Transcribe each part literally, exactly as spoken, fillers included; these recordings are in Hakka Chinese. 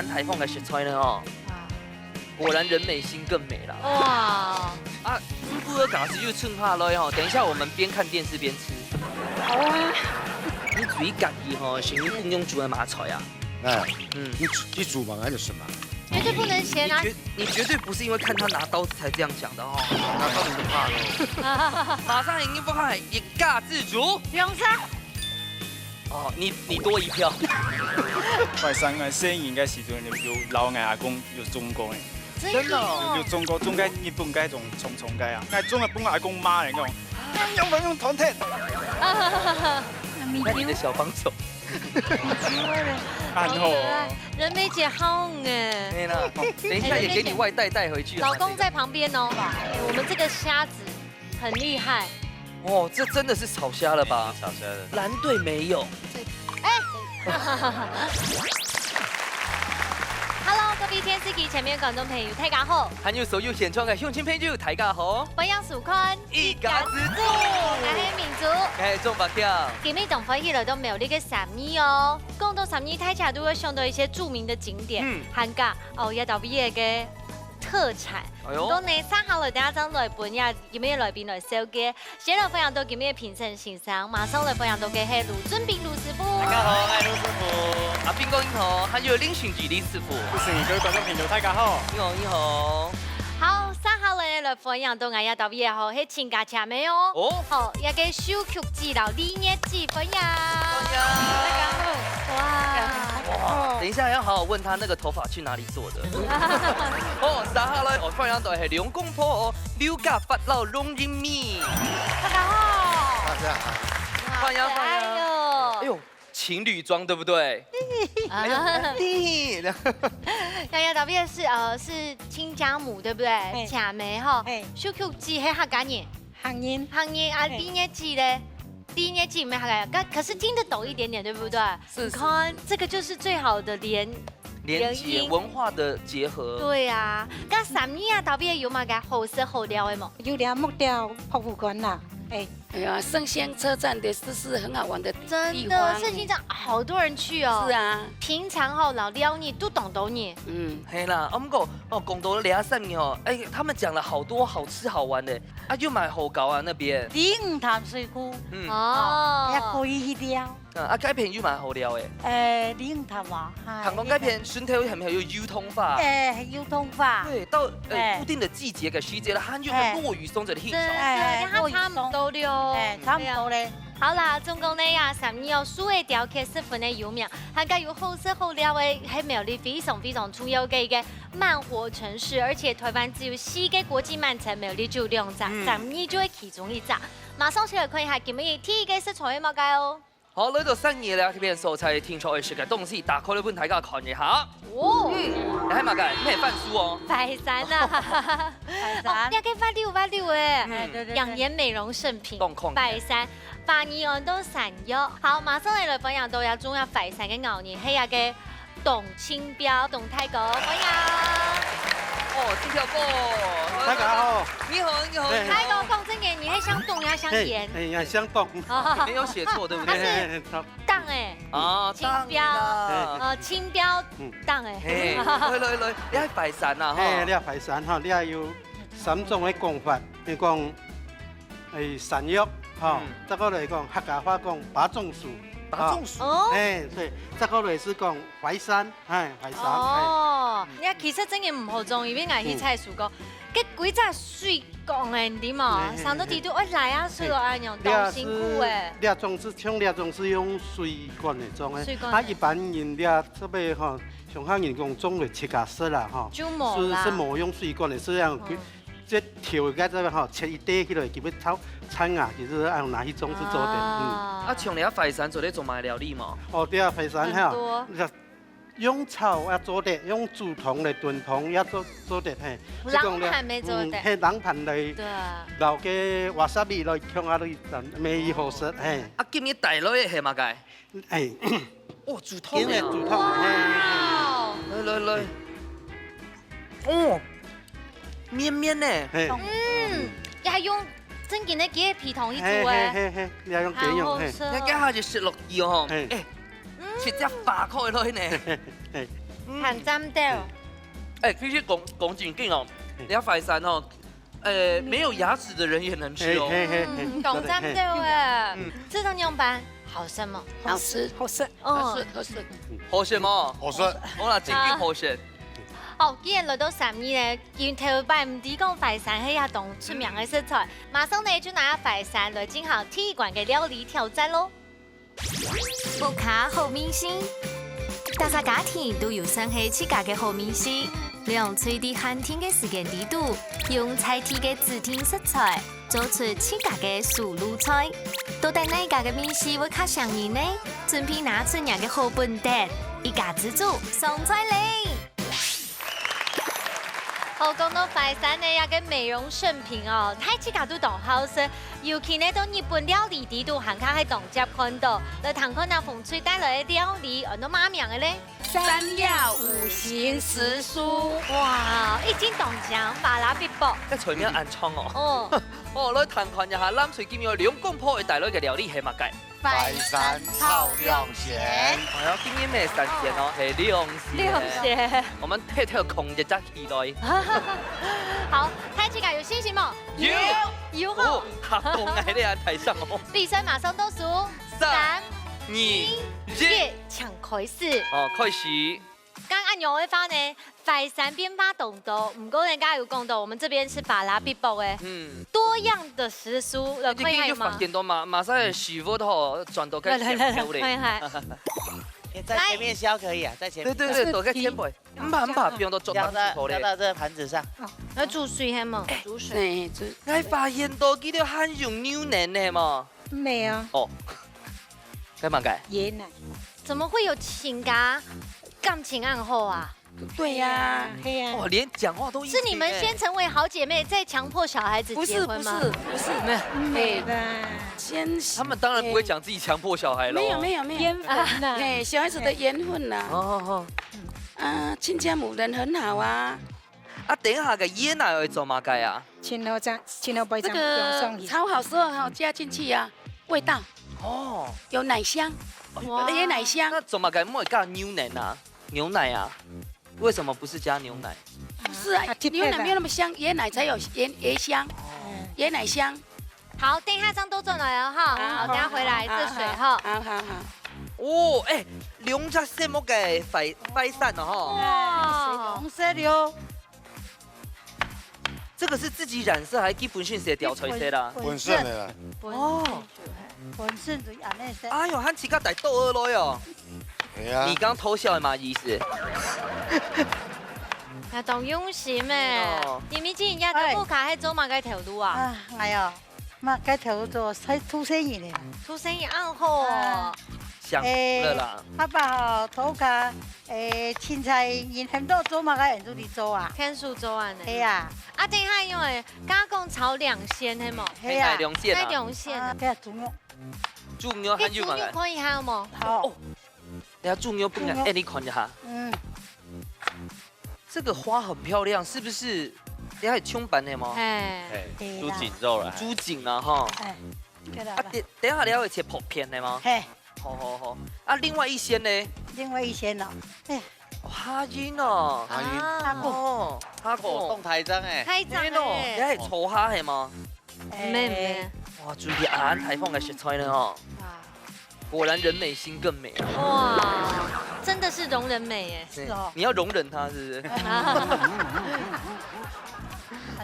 南台風个食材呢哦，果然人美心更美啦。哇！啊，烏龜个假使就囥下來吼，等一下我們邊看電視邊吃。好啊。你煮一家己吼，先用用煮个麻菜啊。哎，嗯，你煮你煮嘛，那就什么？绝对不能咸啊。你绝你绝对不是因为看他拿刀子才这样讲的哦，拿刀子就怕了。马上已经不怕，一家之煮。用上。 哦，你你多一票。拜三个生日个時陣，有有老外阿公有種過个，真的哦。有有種過，種个日本个種蟲蟲个啊，該種个分阿公罵个講，用用用斷忒。那你的小帮手，很好哦。人美姐好哎。对啦，等一下也给你外带带回去。老公在旁边哦。哎，我们这个虾子很厉害。 哦，这真的是炒虾了吧？炒虾了。蓝队没有。哎。Hello，各位电视机前面观众朋友，大家好。还有所有现场个乡亲朋友，大家好。欢迎收看一家之煮。我是明珠。哎，钟伯强。今日当欢喜来到苗栗个三义哦。讲到三义，大家都会想到一些著名的景点，嗯。還有哦，也特別个特產。哎呦。不過呢，接下來等下正來分呀，今日來賓來紹介。 先來歡迎到今日个評審先生，馬上來歡迎到个係盧俊斌盧師傅。大家好，我係盧師傅。阿斌哥你好，還有林信吉李師傅。各位觀眾朋友，大家好。你好，你好。好，接下來呢，來歡迎到𠊎這搭位个吼，係親家姐妹哦。哦。好，這个秀菊姊摎李月姊，歡迎。歡迎。大家好。哇。哇，等一下要好好問他那個頭髮去哪裡做的。哦，接下來，哦，歡迎到係兩公婆哦。 六甲發老龍吟味。大家好。大家好。歡迎，歡迎。哎呦，情侶裝對不對？哎呦，嘿。這這搭位个係，呃，係親家母對不對？嘿。姐妹吼。嘿。秀菊姊係客家人。客人。客人啊，嘿。李月姊咧？李月姊毋係客家人，可可是聽得懂一點點，對不對？是，是。你看，這個就是最好的連 連結，連音。文化的結合。對啊，該三義啊，特別有麼个好食好尞个無？有尞木雕博物館啦，哎。哎呀，勝興車站的是，是很好玩的地方。真的，勝興站好多人去哦。是啊。平常吼，摎尞日都當多人。嗯。係啦，啊，毋過，哦，講到這三義哦，哎，他們講了好多好吃好玩的，啊，有麼个好搞啊，那邊？鯉魚潭水庫。嗯。哦。也可以去尞。 嗯，啊，該片有麼个好尞个？誒，鯉魚潭啊，哈，聽講該片脣頭係毋係有油桐花？誒，油桐花。對，到，呃，誒。固定的季節个時節啦，還有个落羽松仔个現象。誒。真的，誒，佢差毋多了。落羽松。誒，差毋多咧。對啊。好啦，總共呢呀，三義哦，樹仔雕刻十分个有名，還加有好食好尞个，係苗栗非常非常重要个一個慢活城市，而且臺灣只有四個國際慢城，苗栗就有兩隻，嗯。三義就係其中一隻。馬上先來看一下今日第一個食材係麼个哦。 好，來到三義這片所在，聽說愛食个東西，打開來分大家看一下。哦。嗯，這係麼个？這係番薯哦。淮山啊。淮山。哦，這個滑溜滑溜个，嗯。哎，對，對，對。養顏美容聖品，當康个。淮山，華語安到山藥。好，馬上來來分享到這種啊淮山个咬人，係這個董清標，董大哥，歡迎。哦，清標哥。大家好。你好，你好，哎。你好。大哥，講真个，你係姓董也姓顏？哎，哎，也姓董。 哦。沒有寫錯，對不對？它是嘿，嘿，嘿，好。董欸。啊，清標。董啦。呃，清標，嗯。董欸。嘿，來，來，來，這淮山啊，吼。嘿，這淮山吼，這有三種个講法，你講，欸，山藥，吼，嗯。再過來講，客家話講巴掌樹，巴掌樹。吼。哦。嘿，對，再過來係講淮山，嘿，淮山，嘿。哦，嗯。你看，其實真个毋好種，因為𠊎去菜市講，嗯。 該歸隻水講欸，你知無？嘿，嘿，上到底都愛來啊，嘿。水哦，哎喲，這當辛苦欸。這係，這種係，像這種係用水管个種个。水管个。啊，一般人這特別吼，鄉下人講種个自家食啦，吼。就無啦。係，係無用水管个，係恁樣，嗯。這頭該隻吼，切一塊起來，佢會炒，炒啊，其實愛拿去種係做得，嗯。啊。啊，像你這淮山做得做麼个料理無？哦，對啊，淮山哈，很多。這 用炒也做得，用煮湯來燉湯也做，做得，嘿。冷盤也做得。係講了，嗯，係冷盤來，對啊。摎个wasabi來共下來，乜好食，嘿。啊，今日帶來个係麼个？哎。哦，煮湯个啊。今日煮湯，嘿。哇哦。來，來，來。哦，綿綿呢。嘿。嗯，也用正經个雞皮湯去煮欸。嘿，嘿，嘿，嘿，你愛用雞肉，嘿。好好食哦。你這下就食落去哦，嘿。哎，嗯。直接化開來呢。嘿，嘿。嗯。還讚到。哎，其實講，講正經哦，嗯。你看淮山哦，呃，沒有牙齒的人也能吃哦。嘿，嘿，嘿，嘿。嗯，講讚到哎。嗯。這種樣般，好食嗎？好食。好食。哦。好食，好食。好食嗎？好食。好啦，正經好食。好。好，既然來到三義呢，今頭擺毋知講淮山係一種出名个食材，馬上呢就拿淮山來進行第一關个料理挑戰咯。 屋下好味緒，大家家庭都有算係自家个好味緒。兩隊在限定个時間裡肚，用在地个指定食材，做出自家个手路菜。到底哪家个味緒會較餳人呢？準備拿出若个好本事，一家之煮上菜咧！ 好，講到淮山呢，這个美容聖品哦，大自家都當好食，尤其呢，到日本料理裡肚還較係當輒看到。來聽看啊，紅隊帶來个料理，安到麼名个咧？山藥五行時蔬。哇，一斤當重，巴拉必爆。該菜名恁長哦。哦。哦，來聽看一下，藍隊今日兩公婆會帶來个料理係麼个？ 淮山炒涼萱。哎喲，今日个涼萱哦，係涼萱。涼萱。我們特特控一隻起來。好，大自家有信心無？有。有吼。哦，客家人个台上哦。比賽馬上倒數，三、三、二、二、一，一，請開始。哦，開始。 剛恁樣个話呢，淮山變化當多，毋過人家有講到，我們這邊是巴拉必爆个，嗯。多樣的時蔬，來看一下有嗎？你已經有發現到嘛，馬上个食物吼，轉到該前頭咧。來，來，來，來，看一下。你在前面削可以啊，在前面削。對，對，對，都在前背。毋怕，毋怕，不用都做到前頭咧。舀到，舀到這個盤子上。哦，要煮水還嗎？煮水。對，煮。𠊎發現到佢兜還用牛奶呢嘛。沒有。哦。 該麼个？椰奶。怎麼會有親家感情恁好啊？對呀。對呀。哦，連講話都一起欸。是你們先成為好姐妹，再強迫小孩子結婚嗎？不是，不是，不是。沒有。沒有啦。先，他們當然不會講自己強迫小孩咯。沒有，沒有，沒有。緣分吶。嘿，小孩子的緣分吶。哦，哦，哦。啊，親家母人很好啊。啊，等一下个椰奶愛做麼个啊？盡量將，盡量不要將，這個放上去。炒好時候哈，加進去啊，味道。哦。有奶香，哇。有椰奶香。那做麼个毋會加牛奶啊？牛奶啊？為什麼不是加牛奶？不是啊，啊，特別的。牛奶沒有那麼香，椰奶才有椰，椰香，哦。椰奶香。好，等一下正倒轉來哦，哈。好，好，等一下回來，好，這水哈。好，好，好。哦，哎，兩隻色目个淮，淮山哦，吼。哇。紅色的哦。 這個是自己染色還是佢本身係調出來色啦？本身个啦。哦。本身就恁樣色。哎喲，還自家帶刀仔來哦。係啊。你剛偷笑的嘛意思？啊，當用心欸。哦。你們今日在屋下係做麼个頭路啊？啊，哎喲，麼个頭路做，做生意个。做生意恁好哦。啊。想了啦。欸，阿爸吼，頭家 欸，凊彩人喊到做麼个，𠊎就去做啊。天數做恁呢。係啊。啊，等一下因為剛剛講炒涼萱係無？係啊。該涼萱啊。該涼萱啊。啊，該豬肉。豬肉還有麼个？該豬肉看一下好無？好。哦，等下豬肉分𠊎，豬肉。欸，你看一下。嗯。這個花很漂亮，是不是？等下有胸版的嗎？哎。哎，對啦。豬頸肉啦。豬頸啊，哈。哎，對啦。啊，等，等一下你還會切薄片的嗎？嘿。 好好好。啊，另外一仙呢？另外一仙哦，哎，哦，蝦仁哦。蝦仁。啊。哦，蝦仁。哦，當大隻欸。大隻欸。哎喲，你還炒蝦係嗎？哎。毋係，毋係。哇，準備恁大方个食材呢哦。哇。果然人美心更美啊。哇，真的是容人美耶。對，是哦。你要容忍它，是不是？啊。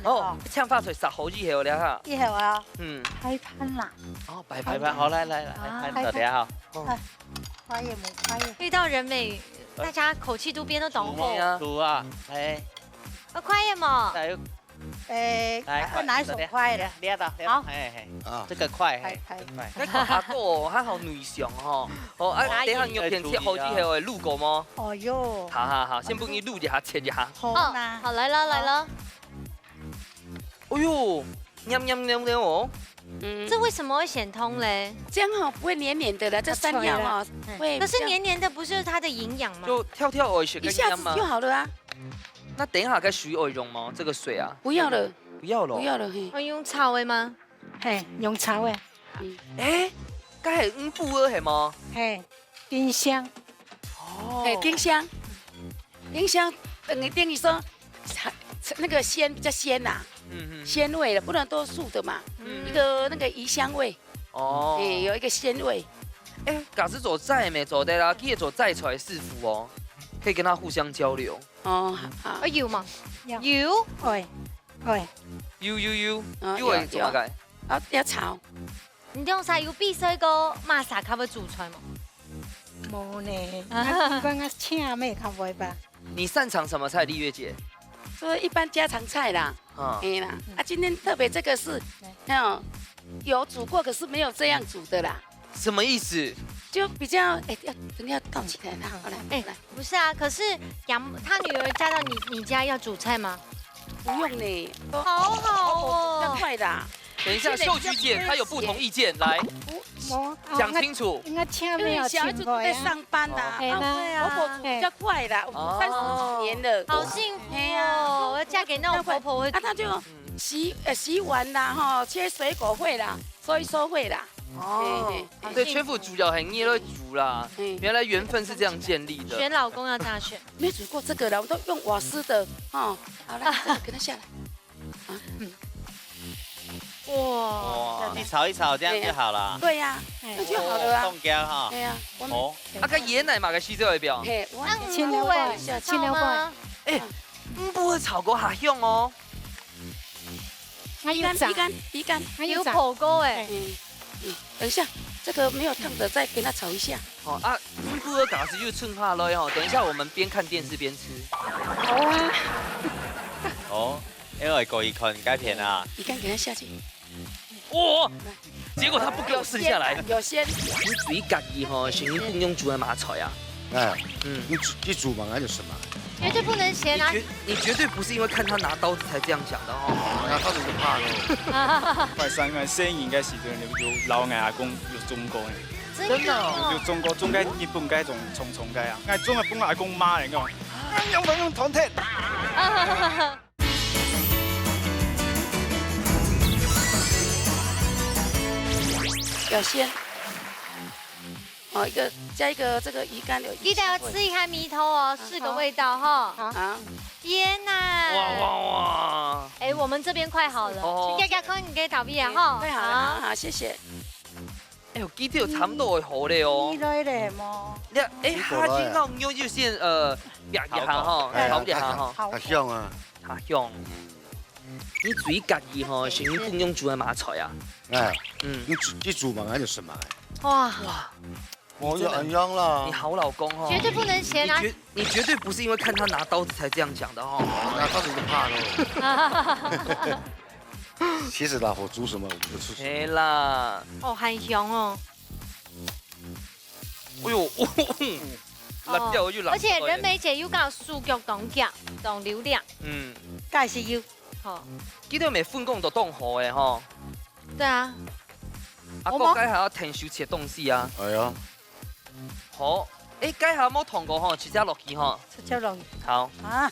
哦，青花菜煠好以後了哈。以後啊。嗯。擺盤啦。哦，擺盤。擺盤，好，來，來，來，啊。擺盤，大家好。哦。哎。 快一點，快一點。遇到人美，大家口氣都變得當好。煮啊，煮啊，哎。要快一點哦。來，哎，來，快，拿一手快的。捏到，捏到，好。哎，哎，啊。這個快，哎，快，快。這個阿哥哦，他好內向哦。哦，啊，哎，等一下肉片切好之後，會擼過嗎？哦喲。好，好，好，先幫你擼一下，切一下。好啦。哦，好，來了，來了。哎喲，黏黏黏黏哦。嗯。這為什麼會顯通嘞？這樣哦，不會黏黏的了，這山藥哦，嗯。會比較，可是黏黏的不是它的營養嗎？就跳跳而已，一下子就好了啊。那等一下該水愛用嗎？這個水啊？不要了。不要了哦。不要了，嘿。我用炒的嗎？嘿，用炒的。嗯。欸，該係五寶个係嗎？嘿，丁香。哦。嘿，丁香。冰箱等于等于说，那个鲜比较鲜呐、嗯嗯。鲜味了，不能都素的嘛，嗯一个那个鱼香味，哦。哎、有一个鲜味。哎，假使做齋咩做得啦，佢係做齋菜師傅哦，可以跟他互相交流。哦，好，啊，有嘛？有有，會會，有有有，啊有會做麼个？啊，要炒，你用啥有比賽過麼儕較會煮菜無？無呢，啊，一般啊請咩較會吧。你擅长什么菜，丽月姐？就是一般家常菜啦，啊，哎啦，啊，今天特别这个是，那种有煮过，可是没有这样煮的啦，什么意思？就比较，哎，要等一下倒起来啦，好来，哎来，不是啊，可是杨他女儿嫁到你你家要煮菜吗？不用呢，都好好比较哦。快的啊。等一下，秀菊姐她有不同意见，来無，讲清楚。應該請因为咩小孩子都在上班啦，嘿啦啊，我婆婆煮比较快啦，哦三十几年了。好幸福哎呀哦！我要嫁给那种婆婆会啊，她就洗呃洗碗啦，哈，切水果会啦，收一收会啦。哦嘿嘿，对，全部主要很热会煮啦。嗯，原来缘分是这样建立的。选老公要这样选。没煮过这个了，我都用瓦斯的，哈。好了，这个给它下来。哇，哇，你炒一炒，这样就好了。对呀，那就好了啊。冻掉哈哎。呀，我们哦，啊，个椰奶嘛个西这一表。嘿，我嗯清凉快，是清凉快。吗？哎，嗯，不会炒过还香哦。還有炸鱼干，鱼干，鱼干。有火锅哎，嗯，嗯，等一下，这个没有烫的，再给它炒一下。好啊，嗯，不会假使就剩下了哦。等一下我们边看电视边吃。好啊，哦，因为故意看该片啊。鱼干给它下去。哇，结果他不给我剩下来。有鲜，你最介意吼，是你不用煮个麻菜啊。哎，嗯，你煮你煮嘛，那就什么？绝对不能嫌啊！你绝你绝对不是因为看他拿刀子才这样想的哦。那他怎么怕咯？拜三个生日个時陣，有老外阿公有中國个，真真的哦有中國中間日本个種蟲蟲个啊，𠊎中國本阿公媽嚟講，用用用糖鐵。有鲜。哦，一个加一个这个鱼干有记得要吃一下米头哦，四个味道哈。啊，天哪！哇哇哇！哎，我们这边快好了，哦要要看你给倒闭啊哈。快好了，好好，谢谢。哎呦，鸡腿差不多会好了哦你。來咧無？你看，哎，它已经到牛就先呃，呀呀哈，哎呀好一下哈，好好香啊！好香。你最介意吼，是你不用煮个麻菜啊。哎，嗯，你煮你煮嘛，那就什么？哇，我就安样啦你。好老公哦。绝对不能嫌啊你！绝你绝对不是因为看他拿刀子才这样讲的哦。那他怎么怕咯？其实老婆煮什么，我们都吃什么。哎啦，哦，很香哦。哎呦，辣椒又辣。而且人美姐又讲手脚当强，当流量，嗯，該係有，吼。记得没分工都当好诶吼。对啊，啊，我吗我该还要添手切东西啊。哎呀，好，哎，该还冇烫过吼，直接落去吼。直接落去好，啊，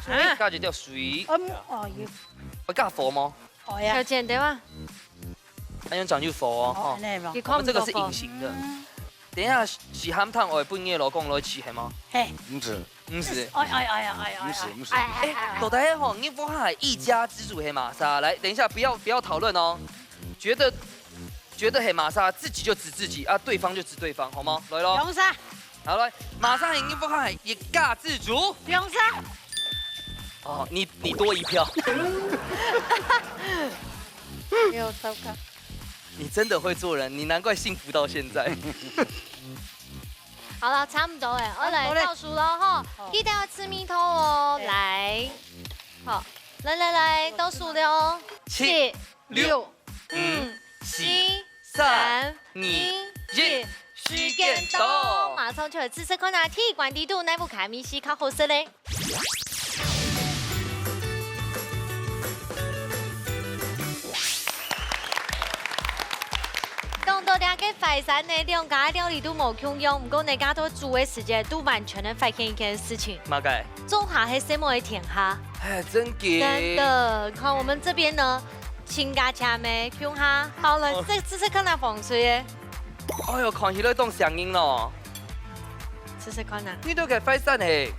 所以加一点水，嗯，哦，有，要加火吗？哦呀有，剪掉啊，还用讲究火哦，哦，吼。那嘛你，我们这个是看不到隐形的。等一下，是鹹湯愛分你老公來試係嗎？嘿，毋係，毋係。哎哎哎呀哎呀，毋係，毋係。哎，到底吼，你屋下一家之主係麼儕？來，等一下，不要不要討論哦。覺得覺得係麼儕，自己就指自己啊，對方就指對方，好嗎？來咯。用啥？好來，麼儕係你屋下一家之主？用啥？哦，你你多一票。沒有收到。你真的會做人，你難怪幸福到現在。好了，差不多哎，我來倒數了哈，記得要吃米頭哦，來，好，來來來，倒數了哦，七、六、五、嗯，四、七、三、三、二、一、一，時間到。馬上就有試食看啊，鐵罐底肚，哪部卡米西較好食咧？ 講到這个淮山呢，兩家料理都無共樣，毋過呢，家都煮个時間都完全能發現一件事情，麼个？灶下係細妹个天下。哎，真个。真的，你看我們這邊呢，親家姐妹共下，好了，哦這這是看到風水耶，哎喲，看起來當像人咯。試試看啊。你都个淮山係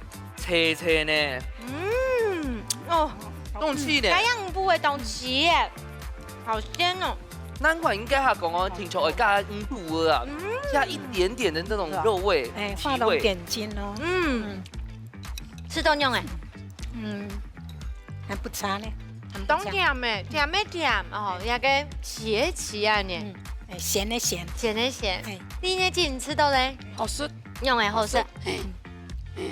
脆脆呢，嗯，哦，當脆呢。該樣五步个東西耶，好鮮哦。難怪應該下講哦，聽說愛加五步啊，嗯。加一點點的那種肉味、哎，畫龍點睛哦。皮味。嗯，嗯。吃到樣哎。嗯，還不差呢，還不差。當甜哎，甜的甜哦，那個鹹的鹹啊呢。嗯，哎，鹹的鹹。鹹的鹹。哎。你呢，自己吃到嘞？好食。樣哎，好食。好食，哎。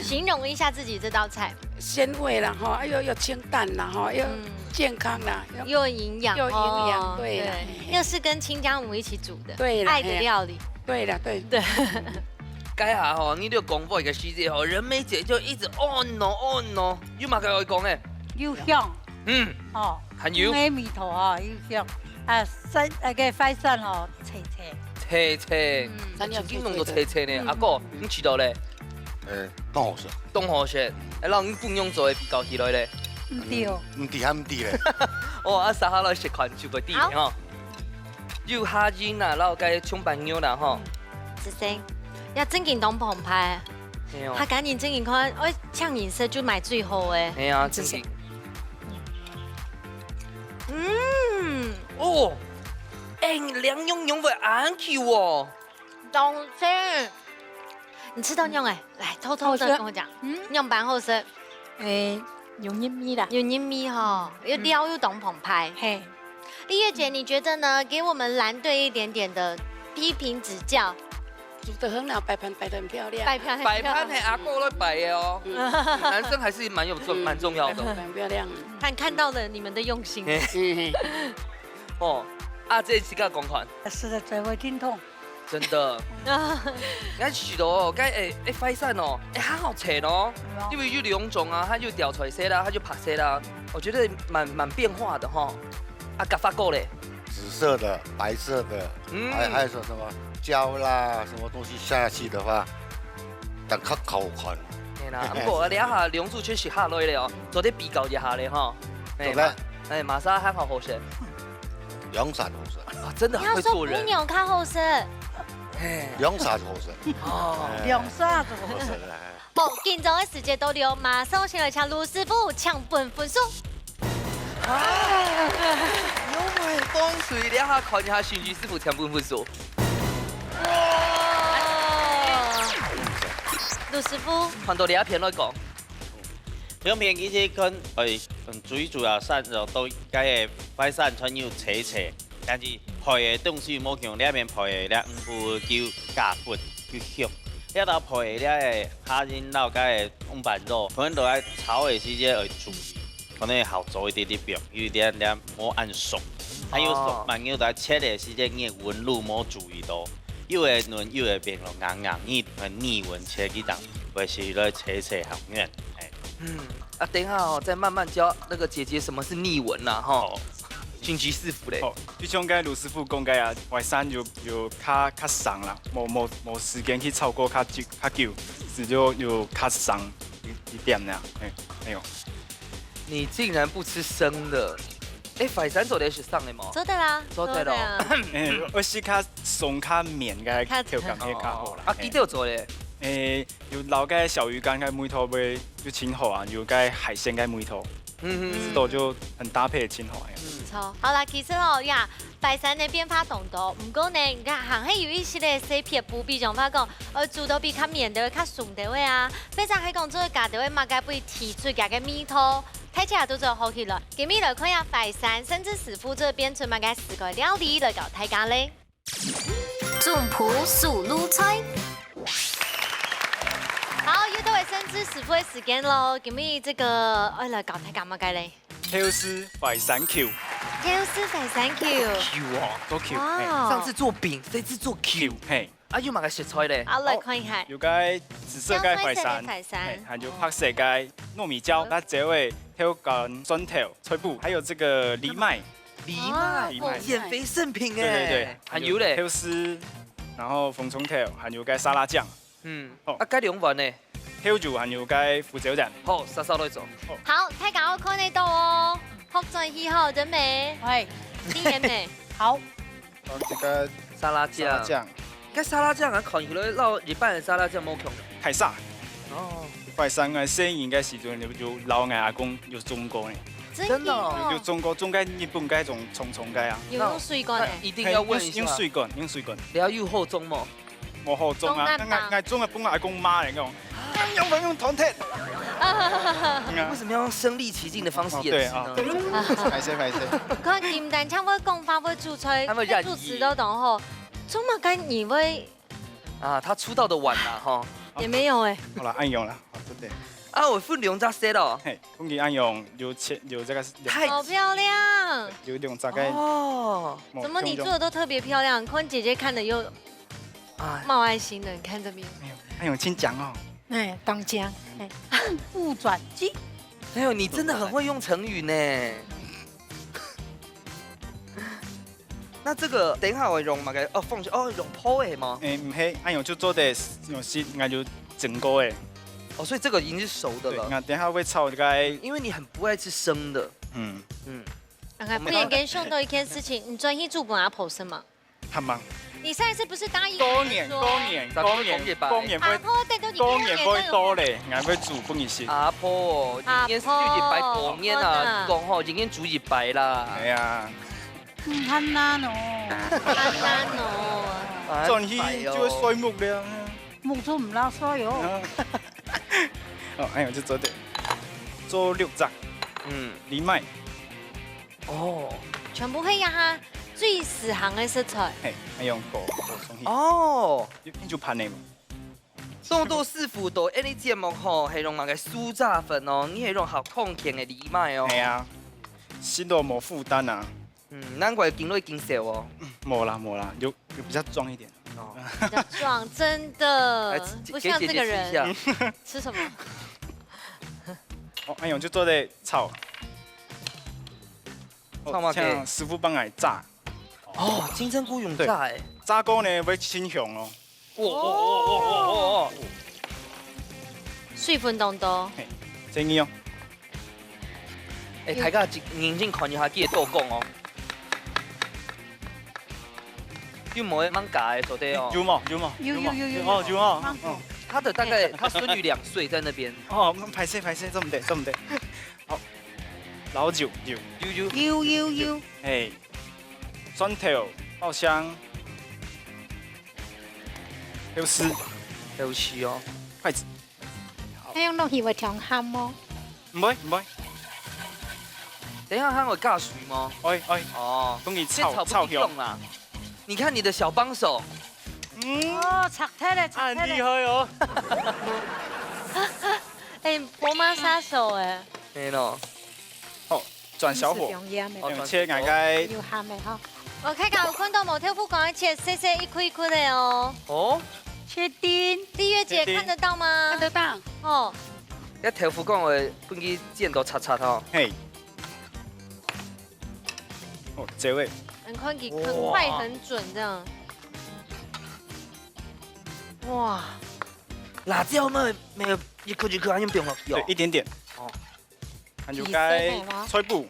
形容一下自己這道菜。鮮味啦，吼，又，又清淡啦，吼，又健康啦，又，又營養，又營養，哦，對啦，對，嘿。又是跟親家母一起煮的，對啦，愛的料理。嘿啊，對啦，對。對。該下吼，你就講話个時節吼，人梅姐就一直哦喏，哦喏，有麼个愛講个？又香，嗯，哦，還有？香个味道哦，又香。啊，蒜，那個白蒜哦，脆脆。脆脆，嗯。啊，正經弄到脆脆呢。嗯。阿哥，你試到咧？ 誒，當好食。當好食。誒，摎你本樣做个比較起來咧？毋對哦。毋對，還毋對咧。哦，啊，續下來食看就會知咧吼。好。有蝦仁啊，摎該蔥瓣肉啦吼。嗯，子生，也正經當澎湃。係哦。客家人正經看，愛請人食就買最好个。係啊，正經。嗯。哦，誒，兩樣樣會恁久哦。 當然。你吃到樣哎，來，偷偷的跟我講，好吃。嗯？樣般好食。誒，有入味啦。有入味吼，又料又當澎湃。嘿。麗月姐，你覺得呢？給我們藍隊一點點的批評指教。煮得很好，擺盤擺得很漂亮。擺盤很漂亮。擺盤係阿哥來擺个哦，嗯。男生還是蠻有重，嗯，蠻重要的。擺盤很漂亮。看，看到了你們的用心。嘿。嗯，嘿。哦，啊，這自家講看。食了嘴會疼痛。 真的。啊。你看許多哦，該，誒，誒，白蒜哦，誒，還好切哦，係啊。因為有兩種啊，它有吊菜色啦，它有白色啦，我覺得蠻，蠻變化的哈。啊，該發哥咧？紫色的、白色的，嗯。還，還有什麼椒啦，什麼東西下去的話，等較好看。係啦，不過這下兩組確實下落了哦，做得比較一下咧哈。誒，做得。馬，誒，麼儕還較好食？ 兩儕好食。啊，真的很會做人。你要說牯牛較好食。嘿。兩儕好食。哦。哎。兩儕就好食。好食，哎。好，緊張个時節到了，馬上先來請盧師傅請分分數。啊，有沒有放水？等下看一下心機師傅請分分數。哇！盧師傅。看到這片來講。 兩片其實看，誒，嗯，最主要散落到該个白蒜全有脆脆，但是配个東西無像這片配个這五步叫加分，叫香。這道配个這个蝦仁摎該个紅粄肉，可能都愛炒个時節愛注意，可能好做一點點變，有一點點無恁熟。還有熟，哦。蠻有在切个時節，你个溫度無注意到，有个軟，有个變到硬硬，你很逆溫切去當，會是來脆脆好軟，嘿。 嗯，啊，等一下哦，再慢慢教那個姐姐什麼是逆紋啦，吼。哦。心機師傅咧。哦，就像剛才盧師傅講个啊，白蒜有，有較，較生啦，無，無，無時間去炒過較久，較久，就有較生一，一點那樣，嘿，沒有。你竟然不吃生的？誒，白蒜做得食生个無？做得啦，做得咯。做得啊。誒，我是較生較綿个，較，口感會較好啦。啊，嘿。佢都有做咧。誒， 有摎該小魚乾个味道會就盡好啊，有該海鮮个味道，嗯，嗯，嗯。食到就很搭配，盡好呀。嗯。毋錯。好啦，其實哦，呀，白蒜个變化當多，毋過呢，你看，還係有一息个細撇步，比方講，呃，煮到比較綿个，較鬆个啊，或者係講做加个，麼个會提出佢个味道，大家都做好起來。今日來看一下白蒜，甚至師傅這邊出麼个自家料理來教大家咧。 總鋪手路菜。好，又到了生芝師傅个時間咯。今日這個，愛來教大家麼个咧？豆豉白蒜球。豆豉白蒜球。球哦。做球，哇。嘿。上次做餅，這次做球。球，嘿。啊，有麼个食材咧？好，來看一下。哦，有該紫色个白蒜，有該紫色个白蒜。嘿，還有白色个糯米椒，嗯。辣椒个豆乾、蒜頭、菜脯，還有這個藜麥。 藜麥，哦，藜麥。減肥聖品欸。對，對，對。還有咧？還有豆豉，然後紅蔥頭，還有該沙拉醬。嗯，哦。啊，該兩碗呢？豆油還有該胡椒醬。好，煞煞來做。好。好，大家愛看得到哦。好，轉去吼，人美。哎。你人美。好。好，這個沙拉醬。沙拉醬。該沙拉醬啊，看起來摎一般个沙拉醬無共。凱撒。哦。一拜三个細人个時陣，有，有摎𠊎阿公有種過呢。真的哦。有種過，種个日本个種蟲蟲个啊。有用水管的。那一定要问一下，用，用水管，用水管。你要有好種無？無好種啊，種爛吧𠊎，𠊎種个分𠊎阿公罵个，講，用用用團體。為什麼要用身臨其境的方式演示呢？哦，對啊，對。歹勢，歹勢。看金丹像會講話會煮菜，他會染煮詞都懂吼。做麼个你會啊，他出道的晚啦，哈。也沒有哎。好了，恁樣啦，好，對。啊，我分兩隻set哦。嘿，分佢恁樣有切，有這個，太好漂亮。有兩隻个。哦，怎麼你做的都特別漂亮？坤姐姐看了又哎，冒愛心了，你看這邊。哎呦，哎呦，真強哦。哎，當強，哎，目不轉睛。哎呦，你真的很會用成語呢。那這個等一下我用麼个？哦，放下哦，用泡的嗎？哎，毋係，哎呦，就做得用食，𠊎就整個哎。哦，所以這個已經是熟的對，了。那等一下會炒這個，因為你很不愛吃生的。嗯，啊，忽然間想到一件事情，你轉去煮分阿婆食嘛？好嗎？你上一次不是答應過年，說過年，咱過年，講一擺過年會，阿婆帶到你過年會多過年咧，𠊎會煮分你食。阿婆，一年就一擺過年啊，阿婆你講吼，一年煮一擺啦。哎呀，嗯，很難哦，很難哦。啊轉去就會睡目了。目珠毋罅睡哦。哦，哎呦，就做得做六隻，嗯，你買，哦，全部係呀哈最時行个食材。嘿，還用過，過送去，哦，就就盤个嘛。宋豆師傅到這個節目吼，係用麼个酥炸粉哦，你係用好康健个禮物哦。係啊，食到無負擔啊。嗯，難怪今日緊瘦哦。無啦無啦，有有比較壯一點。哦，比較壯，真的來，姐不像這個人。給姐姐吃一下。吃什麼？哦，哎呦，就做得炒。炒麼个像師傅幫𠊎炸，哦，金針菇用炸哎。炸過呢會清香哦。哇哇哇哇哇哇！水分當多。真个哦。哎，大家認真看一下，記得多講哦。又無會吂假个，做得哦。有無？有無？有有有有有哦，有哦。嗯，他的大概他孫女兩歲在那邊。哦，歹勢歹勢，做毋得做毋得。好，老酒有，有有，有有有，哎，蒜頭、爆香，還有絲，有趣哦。筷子。那樣落去會忒鹹哦。毋會毋會，等一下，他有加水嗎？哎哎，哦，同你先炒不炒炒香。用啦。你看你的小幫手，嗯，哦，拆開了，拆很厲開了。害哦。哎，婆媽殺手哎。没咯。好，轉小火，用鹽的，哦用切𠊎个有鹹的哈。我看看，有看到無？豆腐乾切細細一塊一塊的哦。哦，切丁，麗月姐看得到嗎？看得到。哦，該豆腐乾會分佢剪到叉叉吼。嘿，哦，這位，很看很快很準這樣。哇，辣椒嘛，沒有一顆一顆，還用不用落去哦對，。一點點。哦，還有該菜脯，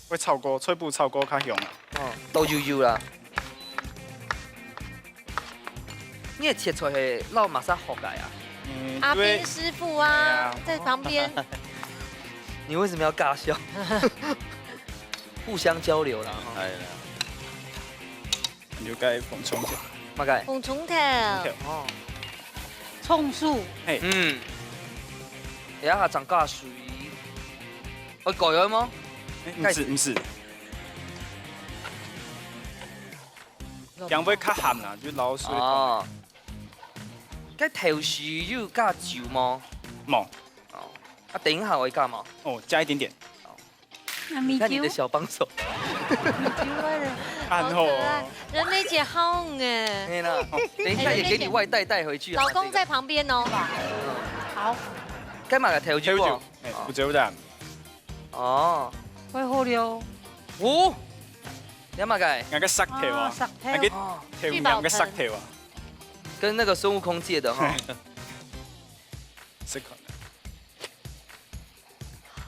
會炒過，菜脯炒過較香啊。哦，都有有啦。你个切菜係摎麼儕學个啊？嗯，阿斌因為師傅啊，哎呀在旁邊。你為什麼要尬笑？互相交流啦哈。哎呀，你就該放蔥頭，麼个？紅蔥頭，哦，蔥酥，嗯，等下還長加水，哦，改了嗎？哎，毋係毋係，這樣會較鹹啦，就老水。哦，該豆豉有加酒嗎？無，哦，啊，等一下會加嗎？哦，加一點點。那米酒你看你的，小幫手，米酒啊，很好好可愛哦。，人美姐好哎。可以啦，等一下也給你外帶帶回去啊。老公在旁邊哦。好，這个，該麼个豆豉哦？哎，不久的，哦，會好了。哦，你麼个？那個石頭啊，啊，石頭那個哦，頭那個石頭啊，跟那個孫悟空借的哈。石頭。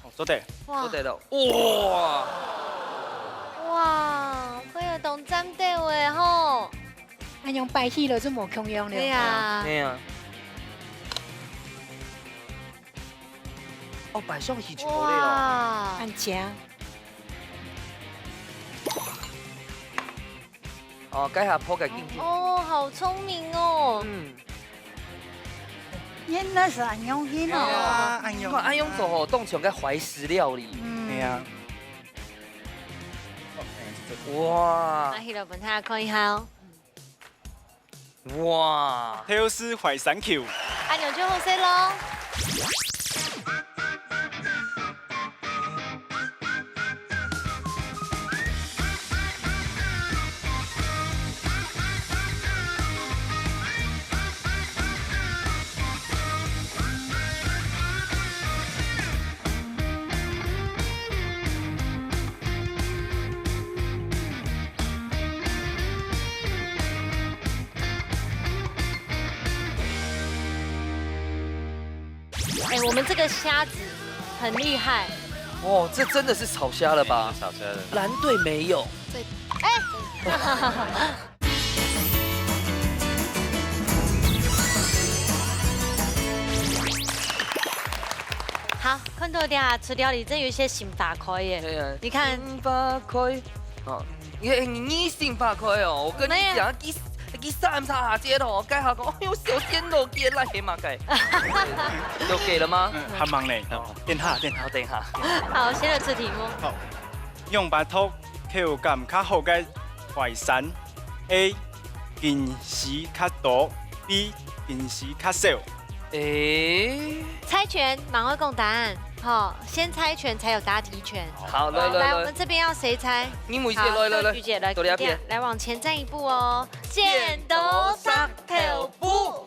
哦，做得。哇做得了，哇！哇，會有當讚到哎吼。恁樣擺起來就無共樣了。對呀，哎呀，哦，擺上去就好了哦。哇。恁靚。哦，該下鋪个進去。哦，好聰明哦。嗯。原來係恁樣形哦。哎呀，恁樣。你看，恁樣做吼，當像个懷石料理。嗯。哎呀。哇。拿起來分大家看一下哦。 哇！豆豉淮山球。恁樣就好食咯。哎，我們這個蝦子很厲害。哦，這真的是炒蝦了吧？哎，炒蝦了。藍隊沒有。對。哎。好，看到這廚料理真有一些新花開耶。對啊，你看。新花開。 哦，你，你新花開哦，我跟你講，沒有。佢，佢三十下節哦，該下講，哎喲，小鮮肉，佢來係麼个？有給了嗎？嗯，還吂呢，哦，等下，等下。好，等一下。好，先來出題目。好，仰般擇口感較好个淮山？A，筋絲較多，B，筋絲較少。 誒。猜拳，馬上講答案，吼，先猜拳才有答題權。好，來，來，來，來。我們這邊要誰猜？你們一起來，好，來，來。豆菊姐來，多兩遍。來往前站一步哦。剪刀石頭布。哦，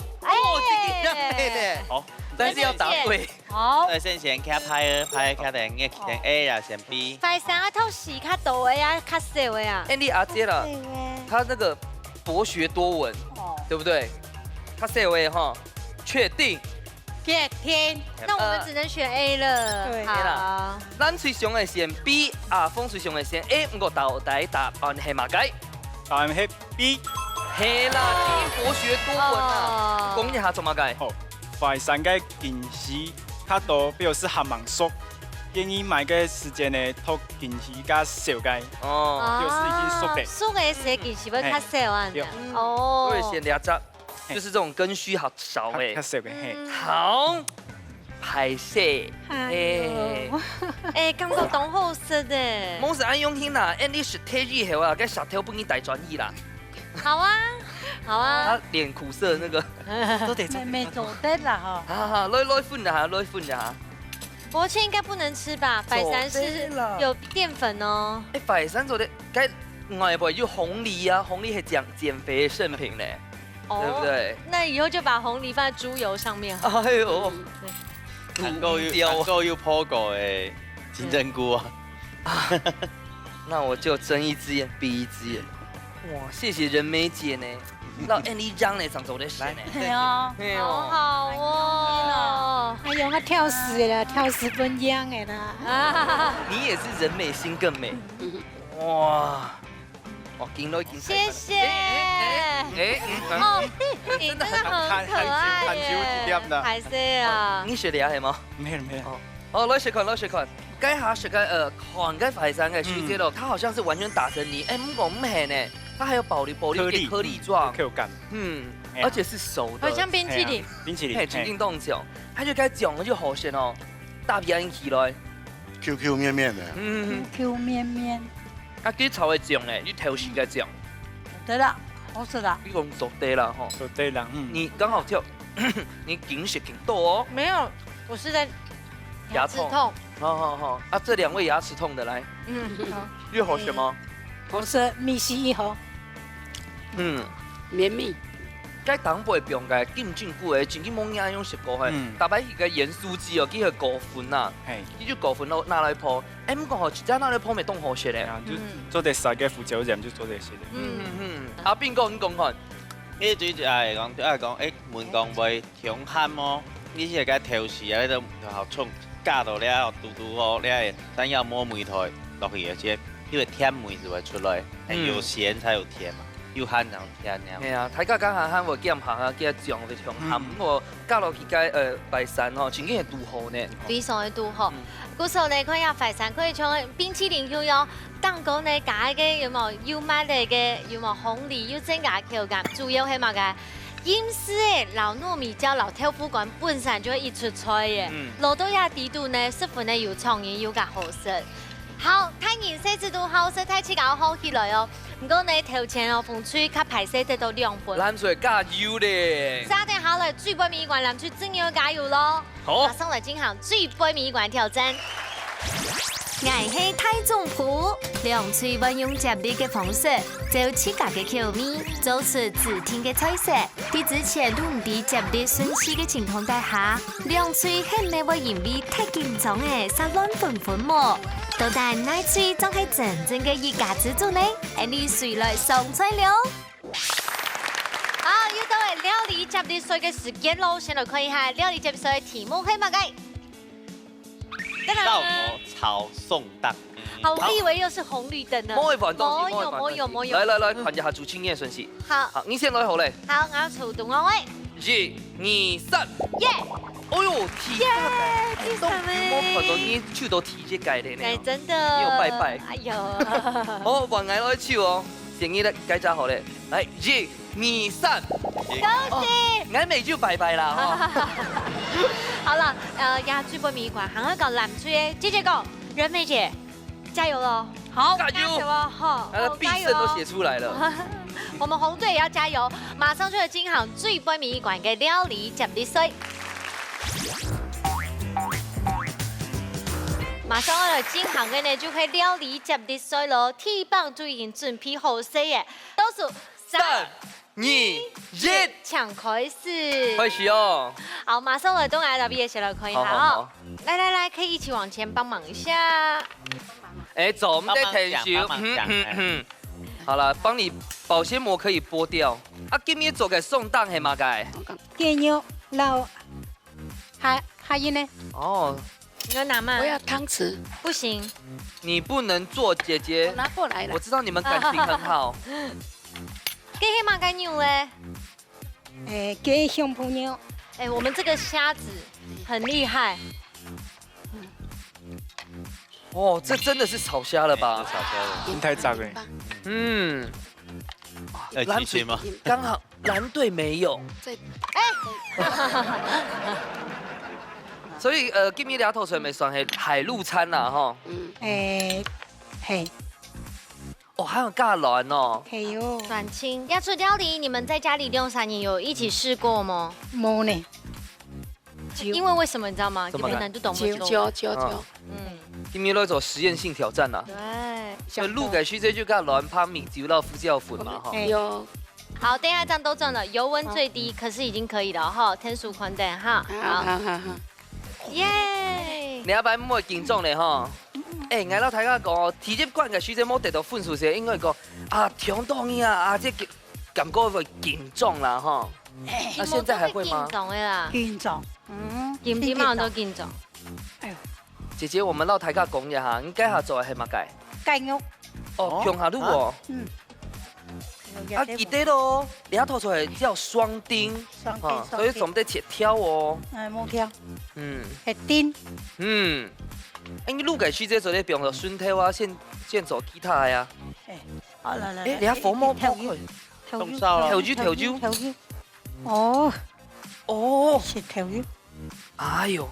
這個很難呢。哎。好。但是要答對。好。來，先選卡牌，牌卡等，你選A也選B。淮山啊，豆豉較多个啊，較少个啊。哎，你阿姐啦，較少个。她那個博學多聞，哦。對不對？較少个哈。 確定？決定。那我們只能選A了。呃，對。好。藍隊想愛選B，啊，紅隊想愛選A，毋過到底答案係麼个？答案係B。係啦，哦。你博學多聞啊。哦。講一下做麼个？好，淮山个筋絲較多，表示還吂熟。建議買个時間呢，擇筋絲較少个，哦。表示已經熟个。哦，熟个時筋絲會較少啊。嗯。對。哦。所以選這隻。 嘿。就是這種根鬚好少欸。較，較少个，嘿。嗯。好，歹勢，哎喲。哎。哎，感覺當好食欸。毋使恁用心啦，恁樣食忒以後啊，該舌頭分你帶轉去啦。好啊，好啊。他臉苦澀那個。做得，做得，妹妹做得。做得啦，吼。好，好，好，來，來分一下，來分一下。薄切應該不能吃吧？做得啦。淮山是有澱粉哦。哎，淮山做得，該外背有紅藜啊，紅藜係減，減肥的聖品呢。 哦，對不對？那以後就把紅藜放在豬油上面好了。哎喲。嗯，對。還過有，還過有烰過个金針菇啊。啊，那我就睜一隻眼閉一隻眼。哇，謝謝仁美姐呢，讓恁樣呢，正做得選呢。來。哎喲。哎喲。好好哦。哎喲，他挑食了，挑食分樣的啦。啊。你也是人美心更美。哇。 哦，緊來緊來。謝謝。哎，哎，哎，哎，嗯，哦，你真的很可愛耶。還，還，還有一點呢。還是啊。哦，你選的啊，係嗎？沒有，沒有。哦，哦，來試看，來試看。該下食个，呃，看該淮山个時節咯，嗯。它好像是完全打成泥，哎，毋過毋係呢，它還有保留，保留一點顆粒狀。顆粒，口感。嗯，哎呀。而且是熟的。好像冰淇淋。哎呀，冰淇淋，嘿，嘿。真正當像，它就該醬就好鮮哦，搭邊起來。Q Q綿綿的。嗯。Q Q綿綿。 啊，佢炒个醬呢？你頭先个醬？對啦，好食啦。你講熟的啦，吼。熟的啦，嗯。你剛好挑，你緊食緊多哦。沒有，我是在牙齒痛。牙痛。好，好，好。啊，這兩位牙齒痛的，來。嗯，好。你好食嗎？好食，味緒一好。嗯。綿密。該當背放个金針菇个，真經無人用食過嘿。嗯。逐擺佢个鹽酥雞哦，佢會過粉啊。嘿。佢就過粉咯，拿來烰。 哎，毋過吼，一隻拿來烰乜當好食咧。啊，就嗯。做得撒个胡椒鹽就做得食咧。嗯，嗯，嗯。阿斌哥，你講看。你對一下會講，就愛講，哎，問講會傷鹹哦。你這个豆豉啊，你都好重，加到了，嘟嘟哦，了，等下摸梅菜落去个時，因為甜味就會出來，哎，嗯。有鹹才有甜嘛。有限量，有限量。係啊，大家講下還會減下，下佢个醬非常鹹，嗯。毋過加落去个，呃，白山吼，真正係堵好呢。非常个堵好。嗯。故所呢，看一下白山，可以像冰淇淋共樣，頂高呢加一個有無？有蜜个，有無？紅梨，有增加口感，主要係麼个？ 英式个摎糯米椒摎豆腐乾本身就係一出菜个，嗯。落到這底肚呢，十分个有創意又較好食。好，大人細子都好食，大自家學起來哦。毋過呢，頭前哦，紅隊較歹勢得到兩分。藍隊加油咧！續等下來，最尾一關，藍隊正經愛加油咯！好。馬上來進行最尾一關挑戰。𠊎係大總鋪，兩隊會用接力个方式，照自家个口味做出指定个菜色。 在之前都毋知接力順序个情況底下，兩隊係毋係會因為忒緊張仔煞亂紛紛無？到底哪隊正係真正个一家之煮呢？𫣆俚隨來上菜了！好，又到了料理接力賽个時間咯，先來看一下料理接力賽个題目係麼个？噔噔！老婆炒宋當。 好，我以為又是紅綠燈呢。無會換東西，無有，無有，無有，無有。來來來，看一下主持人个順序。好。好，你先來好咧。好，𠊎抽中哦喂。一、二、三。耶！哎喲，第三耶，第三欸。哎，都有沒有看到你手都第一屆的呢？哎，真的。你有拜拜。哎喲。哦，換𠊎來抽哦。先你來，該隻好咧。來，一、二、三。恭喜！哦，𠊎乜就拜拜啦，吼。好了，呃，這最尾一關，還愛講藍隊个，姐姐講，任美姐，加油咯！好，加油！加油哦，吼，他的必勝都寫出來了。好，加油哦。我們紅隊也要加油，馬上就要進行最尾一關个料理接力賽。馬上要來進行个呢，就係料理接力賽咯。第一棒都已經準備好勢耶，倒數三、三、二、一，請開始。開始哦。好，馬上來，東來這邊先來看一下哦。好，好，好。來來來，可以一起往前幫忙一下。哎，做毋得𢯭手，幫忙講，幫忙講，嗯，嗯，哎。嗯。好了，幫你保鮮膜可以剝掉。啊，今日做个宋當係麼个？雞肉摎 還，還有呢？哦。你要拿嗎？我要湯匙。不行。你不能做，姐姐。我拿過來了。我知道你們感情很好。該係麼个肉咧？哎，該係胸脯肉。哎，我們這個蝦子很厲害。 哦，這真的是炒蝦了吧？哎，這炒蝦了。真太讚了。嗯。要舉起嗎？藍隊，剛好藍隊沒有。這，哎。所以，呃，今日這道菜乜算係海陸餐啦，吼。嗯。哎，嘿。哦，還有咖卵哦。嘿喲。卵清。這出料理，你們在家裡兩儕人有一起試過嗎？無呢。 因為為什麼你知道嗎？怎麼看？佢可能都懂不懂。酒，酒，酒。嗯。今日來做實驗性挑戰啊。對。所以滷个時節就摎卵白米酒摎胡椒粉嘛，哈。哎。有。好，等一下這樣都中了，油溫最低，可是已經可以了哈，天數寬的哈。好，好，好，好。耶！你阿伯毋會緊張咧哈？哎，𠊎摎大家講哦，第一關个時節無得到分數時，應該講啊，搶到你啊，啊，這个 感覺會緊張啦，吼。哎。那現在還會嗎？緊張的啦。緊張，嗯，緊張嘛，都緊張。哎喲。姐姐，我們摎大家講一下，你該下做个係麼个？雞肉。哦，哦。共下滷哦。啊？嗯。啊，記得哦，這道菜叫雙丁，雙丁，哈，雙丁。所以做毋得切條哦。哎，無條。嗯。係丁。嗯。哎，你滷个時節做得放落蒜頭啊，先，先做其他个啊。哎，好，來，來，哎，來，你看火毛哎，哎，哎，哎， 豆沙咯。豆油，豆油，豆油。哦。哦。係豆油。哎喲。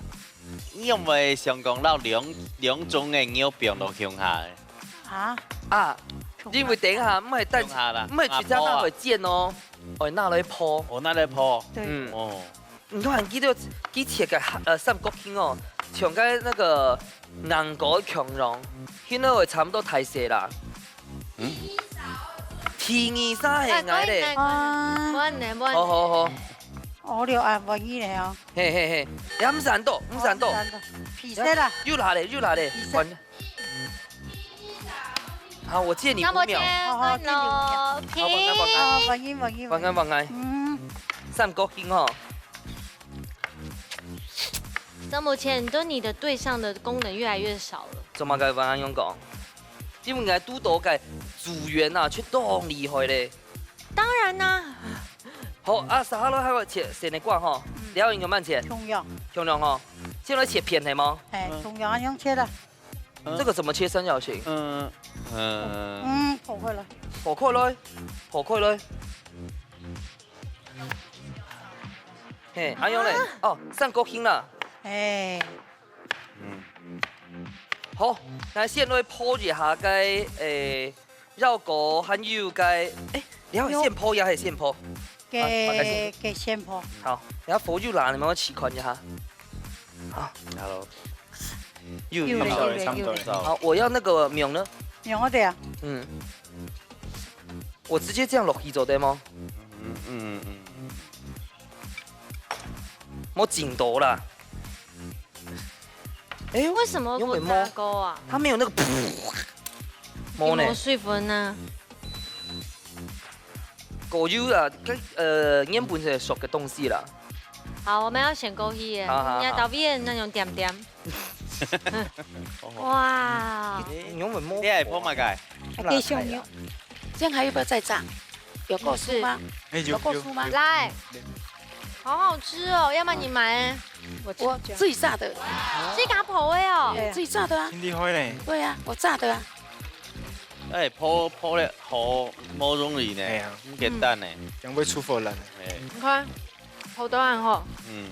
你有無想講摎兩，兩種个肉放落共下个？啊？啊，共下。因為等一下，毋係等，共下啦。毋係直接拿來煎哦，愛拿來烰。哦，拿來烰。對。嗯。哦。 你看，佢都，佢切个，呃，三角形哦，像該那個硬果共樣，現在會差不多大細啦。嗯？第二三係𠊎咧。哎，無問題，無問題。好，好，好。哦，了啊，無問題哦。嘿，嘿，嘿，也毋使恁多，毋使恁多。哦，毋使恁多。皮色啦。又來咧，又來咧。皮色。完。 好，我借你五秒。那麼先換咯，好，好，給你五秒。好，平。好，我來，我來。啊，換你，換你，換你。換我，換我。嗯。三角形吼。張伯謙，你對你的對象的功能越來越少了。做麼个會恁樣講？因為𠊎堵到个組員啊，就當厲害咧。當然啦，好，啊，接下來還愛切西瓜吼，嗯。了應該慢切，共樣，共樣吼，先來切片係無？哎，嗯。共樣恁樣切啦。這個怎麼切三角形？嗯，嗯。嗯，破開來。破開來，破開來。嘿，恁樣咧，哦，三角形啦。哎。嗯。好，來先來鋪一下該，誒， 腰果還有該，誒，你愛先泡也係先泡？啊，啊，該先。給，給先泡。好，然後火又辣，你們要試看一下。好，hello。又，又，又，又，又，又。好，我要那個麵呢？麵我得啊。嗯。我直接這樣落去做得嗎？嗯，嗯，嗯。莫緊到啦。 誒，為什麼不炸鍋啊？它沒有那個，沒呢。有沒有水分呢？果油啊，跟，呃，原本係熟个東西啦。好，我們要選枸杞耶，好，好，好。人家導演那種點點。哇。你，你原本摸，你還泡麼个？啊，雞胸肉。這樣還要不要再炸？有夠酥嗎？是。誒，有，有夠酥嗎？有。來。 好好吃哦，要不然你買。我自己炸的。自家泡个哦。哎，自己炸的啊。真厲害呢。對啊，我炸的啊。哎，泡，泡了好，無容易呢，哎呀。毋簡單呢。嗯。這樣會出火了呢。哎。你看，好多人吼，嗯。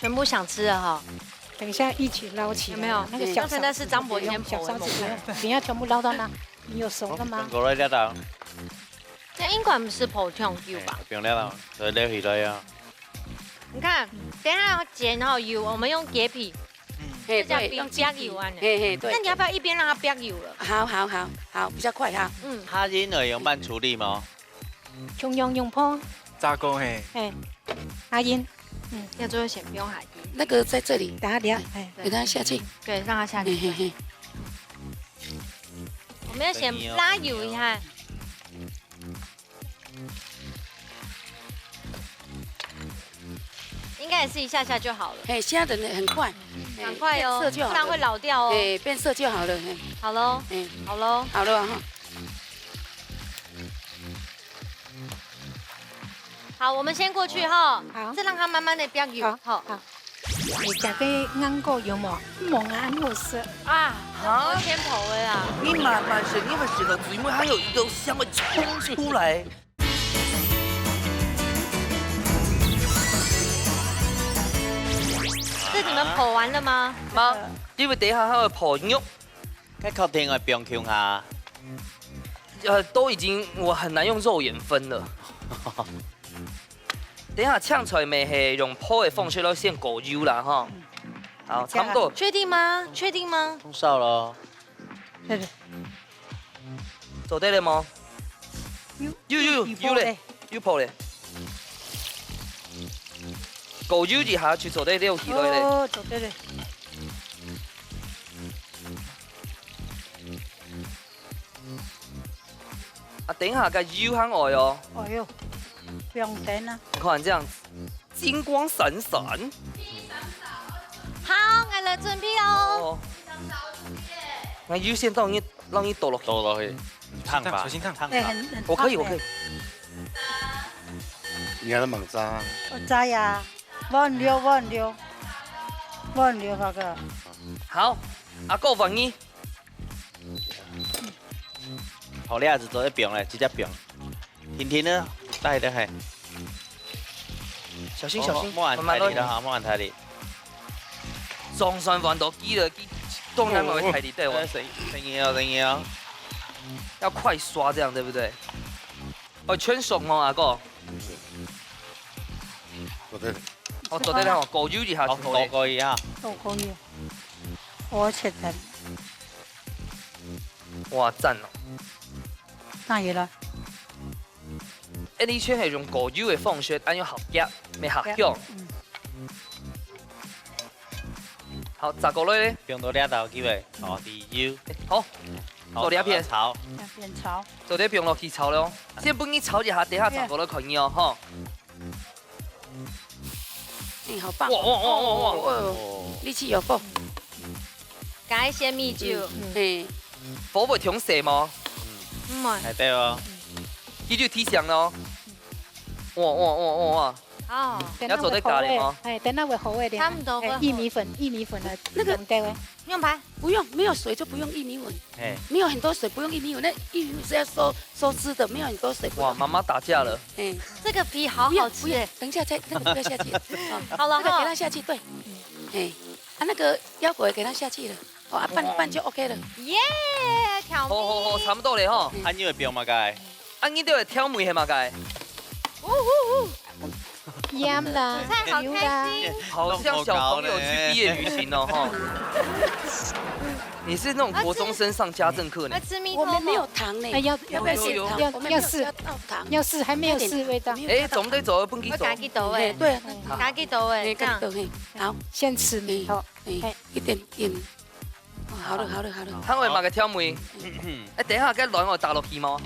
全部想吃了哈。等一下一起撈起來，有沒有？那個小勺子，那現在是張伯謙不用，小勺子不用，你要全部撈到那，你有熟的嗎？哦，等過來了啦。 這應該毋係普通油吧？哎，放了啦，所以撈起來啊。你看，等一下要剪好油，我們用潔癖，嗯。嘿，這叫煸，對，用潔癖。煸油啊呢。嘿，嘿，對。那你要不要一邊讓它煸油了？好，好，好，好，比較快哈。嗯。它因為有慢處理嗎？共樣用泡。炸過嘿。嘿，阿英，嗯，要最後選，不用海底。那個在這裡。等下，等下，哎，對。給它下去。對，讓它下去。嘿，嘿，嘿。我們要先拉油一下。 應該也是一下下就好了。嘿，現在的很快，趕快哦，嘿，變色就好了。不然會老掉哦。嘿，變色就好了，嘿。好咯，嘿。好咯。好了哈。好，我們先過去哈，好。再讓它慢慢地煸油，好，哈。好。 你食个硬果有無？無啊，恁好食。啊，啊？天頭的啊。你慢慢吃，你會吃到最尾還有一个香味衝出來。這你們剖完了嗎？媽，因為等一下還會剖肉。該確定愛放共下？呃，都已經，我很難用肉眼分了。 等一下青菜乜係用烰个方式來先過油啦，吼。嗯。好，差不多。確定嗎？確定嗎？通燒咯。對，對。做得了無？有，有，有，有，有咧，有烰咧。過油一下就做得了起來咧。哦，做得咧。 啊，等一下，該油還愛哦。哎喲，不用等啊。你看這樣子，金光閃閃。好，𠊎來準備哦。哦。該油先讓你，讓你倒落去。倒落去，燙吧，小心燙，小心燙。燙吧。哎，很，很燙哎。我可以，我可以。你還在猛炸啊？我炸呀，慢溜，慢溜，慢溜，發哥。好，阿哥換你。 好，你還係做得放咧，直接放。輕輕个，帶得嘿。小心，小心，哦，莫按太力了哈，慢慢來。莫按太力。總算換到機了，機，當然會太力，對，我。哎，等，等一下哦，等一下哦。要快刷這樣，對不對？哦，全熟哦，阿哥。做得了。哦，做得了哦，過油一下就好咧。哦，過，過油啊。過，過油。我切開。 哇，讚哦！哪會啦？哎，你全係用過油个方式，恁樣好夾，乜好香。嗯。好，炸過來咧。放到這道機會，哦，滴油。好，好，做這片。炒。這片炒。做這片落去炒咯。先分你炒一下，等下炸過來看你哦，吼。 哎，好棒！哇，哇，哇，哇，哇。哦，力氣有夠。該先米酒。嗯，嘿。火會忒細無？嗯，哎，對哦。佢就提醒了哦。哇哇哇哇哇！哦，你要做得搞的嗎？哎，等下會好一點。差不多會好。哎，薏米粉，薏米粉的，那個用掉哎。用吧。不用，沒有水就不用薏米粉。哎。沒有很多水，不用薏米粉，那薏米粉是要收，收汁的，沒有很多水，不用。哇，媽媽打架了。哎。這個皮好好吃哎。不要，不要，等一下再，那個不要下去。哦，好了哈。那個給它下去，對。哎，啊，那個腰果也給它下去了。 哦，啊，拌，拌就OK了。耶，調味。好好好，差不多咧吼。恁樣會放麼个？恁樣就會調味係麼个？嗚嗚嗚。鹽啦，菜好開心。油啦。好像小朋友去畢業旅行哦，吼。你是那種國中生上家政課呢。要吃蜜桃嗎？我們沒有糖呢。哎，要，要不要試？有，有，有。要，我們沒有，要試。要倒糖。要試，還沒有試味道。有點，有點。哎，總得走，不能走。我趕緊倒哎。哎，對啊。趕緊倒哎，哎，這樣。趕緊倒，嘿。好。先吃蜜桃。哎，哎。一點點。 哦，好了，好了，好了。還有麼个調味？哎，等一下，該卵我打落去嗎？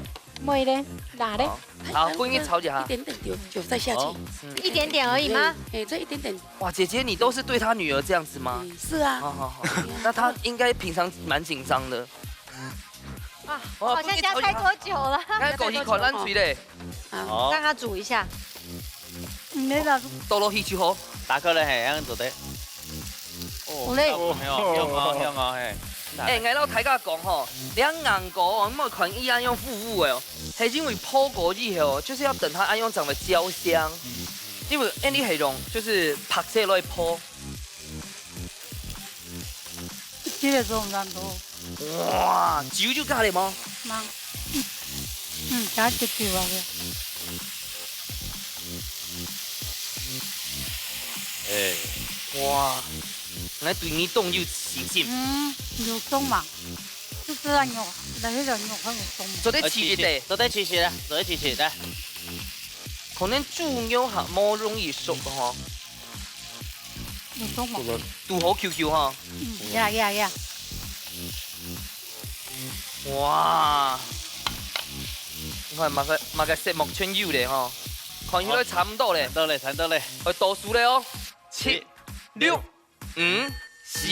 毋會咧，拿咧。好，好，滾去炒一下。一點點酒，酒再下去。哦，嗯。一點點而已嗎？哎，這一點點。哇，姐姐，你都是對她女兒這樣子嗎？嗯，是啊。好，好，好。那她應該平常蠻緊張的。啊，哇，好像加太多酒了。該枸杞款咱水咧。 好。讓它煮一下。嗯，那個倒落去就好。打開來，嘿，恁樣做得。哦，好嘞。沒有，用哦，用哦，嘿。哎，𠊎摎大家講吼，你看硬果哦，你莫看佢恁樣烏烏个哦，係因為泡過以後哦，就是要等它恁樣正會焦香。因為恁樣係用，就是白切來泡。 這個種難度。哇，酒就加了嗎？吂。嗯，嗯，加一滴酒啊。哎。哇，來對你當有信心。嗯，有鬆嘛，就知道肉，那個肉很有鬆嘛。做得試一下。做得試一下，做得試一下。可能豬肉還無容易熟吼。 有鬆嘛。堵好Q Q哈。嗯，呀，呀，呀。哇！你看，麼个，麼个色目全有咧吼。看起來差毋多咧。差毋多咧，差毋多咧。愛倒數咧哦。七、六、五、四、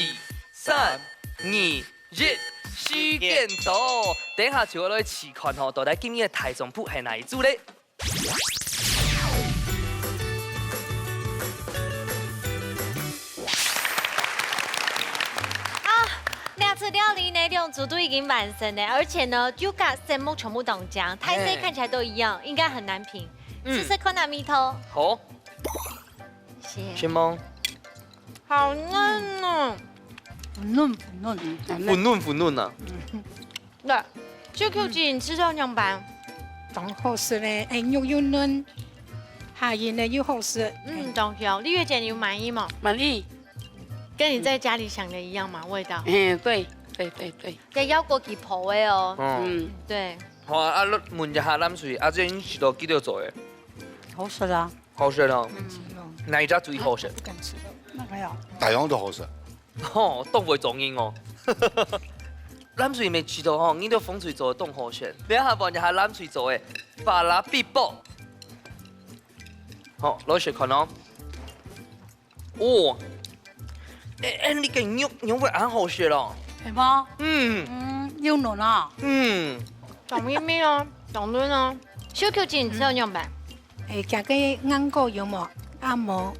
三、二、一，時間到。等一下就愛來試看吼，到底今日个大獎品係哪一組咧？ 啊，兩隻料理呢，兩組都已經完成了，而且呢，就佮色目全部當靚，大細看起來都一樣，應該很難評。嗯。試試看啊，蜜桃。好。先。先嗎？好嫩哦。粉嫩粉嫩。粉嫩粉嫩啊。嗯。 對，燒茄子你食到仰般？當好食咧，哎，肉又嫩，下嚥咧又好食。嗯，當香。麗月姐，你有滿意嗎？滿意。跟你在家裡想的一樣嗎？味道？哎，對，對，對，對。這腰果幾泡的哦。嗯。嗯。對。好啊，啊，問一下藍水，啊，這你試到幾多做的？好食啊。好食哦。嗯。哪一隻最好食？不敢吃了。那個呀。大樣都好食。 吼，當會中意哦。藍水乜試到吼，你兜紅水做个當好食。你下換一下藍水做个巴拉比布。好，來食看哦。哦，哎，哎，你个肉，肉會恁好食哦。係無？嗯。嗯，又嫩啊。嗯。當綿密哦，當嫩哦。燒茄子你食到仰般？ 哎，這個硬果有無？啊，無，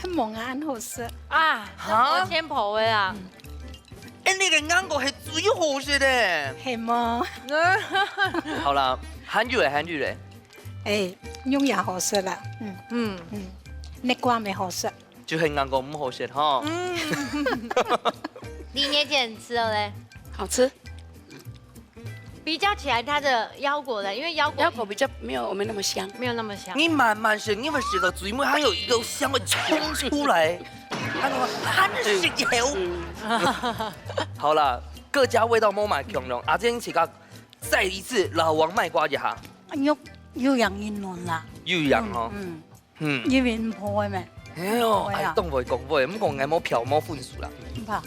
無恁好食。啊，哈？我先泡的啦。嗯。哎，你个硬果係最好食的。係無？好啦，還有咧，還有咧。哎，肉也好食啦。嗯。嗯。嗯，那瓜乜好食。就係硬果毋好食哈。嗯。你也很吃了嘞。好吃。 比較起來，它的腰果的，因為腰果腰果比較沒有我們那麼香。沒有那麼香。你慢慢食，你會食到嘴裡還有一個香味衝出來，還有很食油。嗯。好啦，各家味道無麼共樣，阿珍自家再一次摎𠊎賣瓜一下。肉有樣硬軟啦。有樣哦。嗯。嗯。 嗯。因為毋好个咩。哎喲，對啊。哎，當會講話，毋過𠊎無票，無分數啦。毋怕。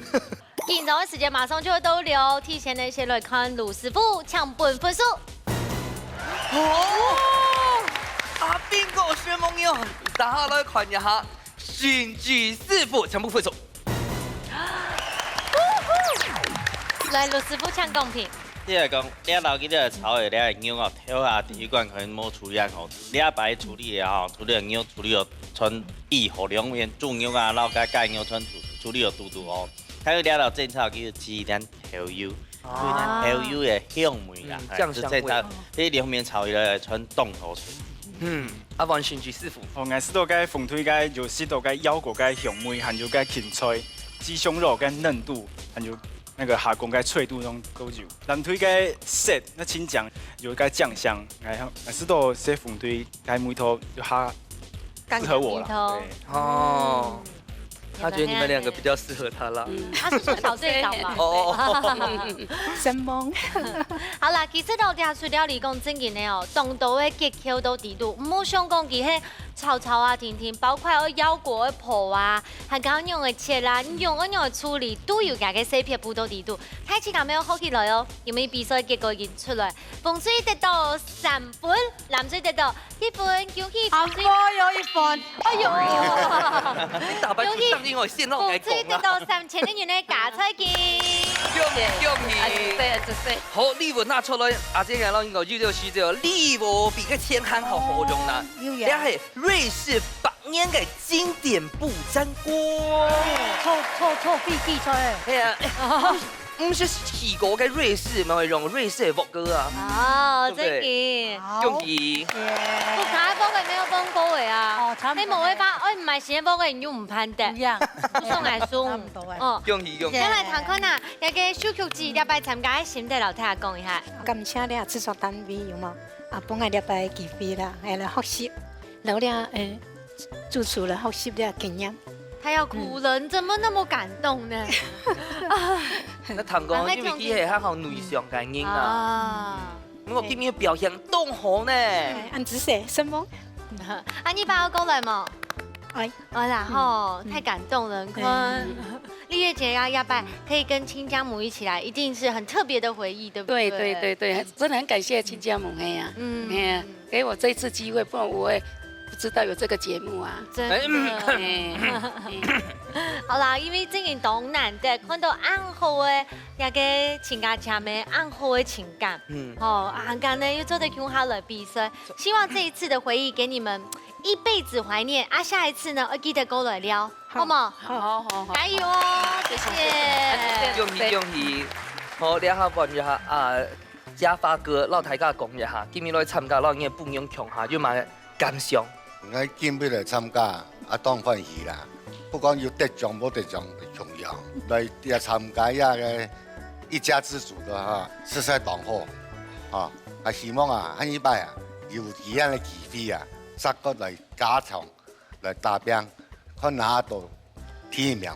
緊張个時間馬上就會到了，提前个先來看盧師傅搶分分數。哦，阿斌哥，承蒙你哦，大家來看一下，神奇師傅搶分分數。來，盧師傅搶公平。你來講，你老佢个炒个你个肉哦，頭下第一關可能無處理恁好，你擺處理个吼，處理个肉，處理个穿衣服兩面，豬肉啊，然後該該肉穿處，處理个肚肚哦。還有你老正炒个雞蛋豆油，所以呢，啊。豆油个香味啦，嗯，哎，醬香味。就正炒，這兩面炒起來穿當好食。嗯，啊，完成就師傅。哦，𠊎食到該紅隊該有食到該腰果該香味，還有該芹菜、雞胸肉該嫩度，還有那個蝦公該脆度攏夠有。藍隊該色那清醬，有該醬香，哎，還食到這紅隊該味道就較適合我啦。剛剛味道。對。哦。嗯。他覺得你們兩個比較適合他啦。嗯。他是說小隊長吧？哦，哦，哦。承蒙。好啦，其實到底係料理講正經个哦，當多个結構都知道，毋好想講佢係炒炒啊、定定，包括愛腰果个破啊，還有仰仔切啦，仰仔仰仔處理，都有佢个細撇步都知道。大自家愛學起來哦，因為比賽結果已經出來，紅隊得到三分，藍隊得到一分，恭喜紅隊！還有一分。哎喲！你打敗不上，因為先讓我講啦。紅隊得到三千个銀个加菜金。恭喜恭喜！啊，謝謝，謝謝。好，禮物拿出來，阿姐，然後應該有六十這個禮物比个錢還好好用啦。有呀。這係瑞士百年个經典不沾鍋。臭，臭，臭屁屁臭欸。係啊，哎，毋係，毋係去過个瑞士，嘛會用瑞士个鑊鍋啊。哦，對不對？正經。好。恭喜。耶。屋下个鑊个沒有放過个啊。哦，差不多。你無个話，哎，毋係新个鑊个，你就毋盼得。一樣。不送還送。差不多欸。哦。恭喜恭喜。再來聽看啊，這個秀菊姐，這擺參加个心得，摎大家講一下。感謝你啊，製作單位有無？啊，分𠊎這擺个機會啦，來學習。 留了，呃，主廚了，學習了經驗。他要哭了，你怎麼那麼感動呢？那聽講，因為佢係較好內向个人啊。啊。毋過今日表現當好呢。哎，恁仔細，承蒙。啊，你爸有過來無？哎。好啦，嗯。吼，嗯。太感動了，你看。嗯。麗月姐呀，要不然可以跟親家母一起來，一定是很特別的回憶，對不對？對，對，對，對，真的很感謝親家母，哎呀。嗯。哎呀。 給我這一次機會，不然我也不知道有這個節目啊。真的。哎，嗯。哎，哎。好啦，因為正經當難得，看到恁好个，這個親家姐妹恁好个情感。嗯。吼，啊，恁呢又做得共下來比賽，希望這一次的回憶給你們一輩子懷念。啊，下一次呢，愛記得過來尞，好。好無？好。好，好，好。加油哦，謝謝。恭喜，恭喜。好，這下換一下啊， 嘉發哥，摎大家講一下，今日來參加摎你个餔娘共下，有麼个感想？𠊎今日來參加，啊，當歡喜啦！不管有得獎無得獎，共樣來這參加這个一家之煮个哈，實在當好，哈！啊，希望啊，下一擺啊，有這樣个機會啊，再過來加場 來打拚，看拿到第一名。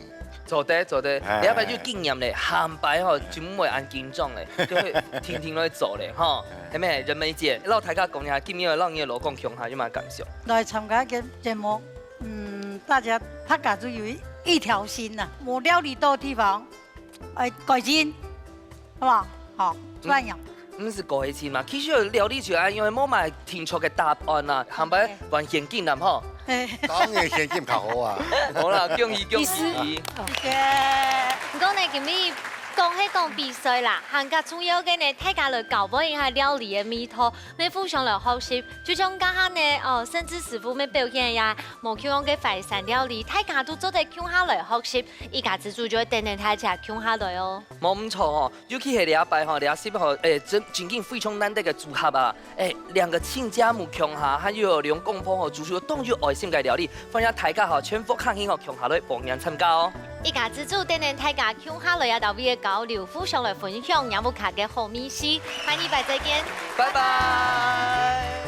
做得，做得，哎。這擺就經驗咧，下擺吼，就毋會恁緊張咧，就會定定來做咧，吼。哎。係無？人美姐，摎大家講一下，今日摎你个老公共下有麼感想？來參加這節目，嗯，大家，大家都有一，一條心吶，無料理到个地方， 愛改進，好不好？好，嗯。做恁樣。毋係改進嘛，其實料理就恁樣，無麼个定著个答案啊，下擺換現金啦吼。嘿。當然現金較好啊。好啦，恭喜恭喜。謝謝。毋過呢，今日講係講比賽啦，還較重要个呢，大家來交換一下料理个味道，愛互相來學習。就像剛剛呢，哦，盛智師傅愛表現个呀，無共樣个淮山料理，大家都做得共下來學習。 一家之煮就會等等大家共下來哦。無毋著吼，尤其係這擺吼，這集吼，誒，真，真經非常難得个組合啊！誒，兩個親家母共下，還有兩公婆吼，煮出當有愛心个料理，歡迎大家吼，全屋下人吼，共下來報名參加哦。一家之煮等等大家共下來啊，到位个交流，互相來分享，若屋下个好味緒。下禮拜再見，拜拜。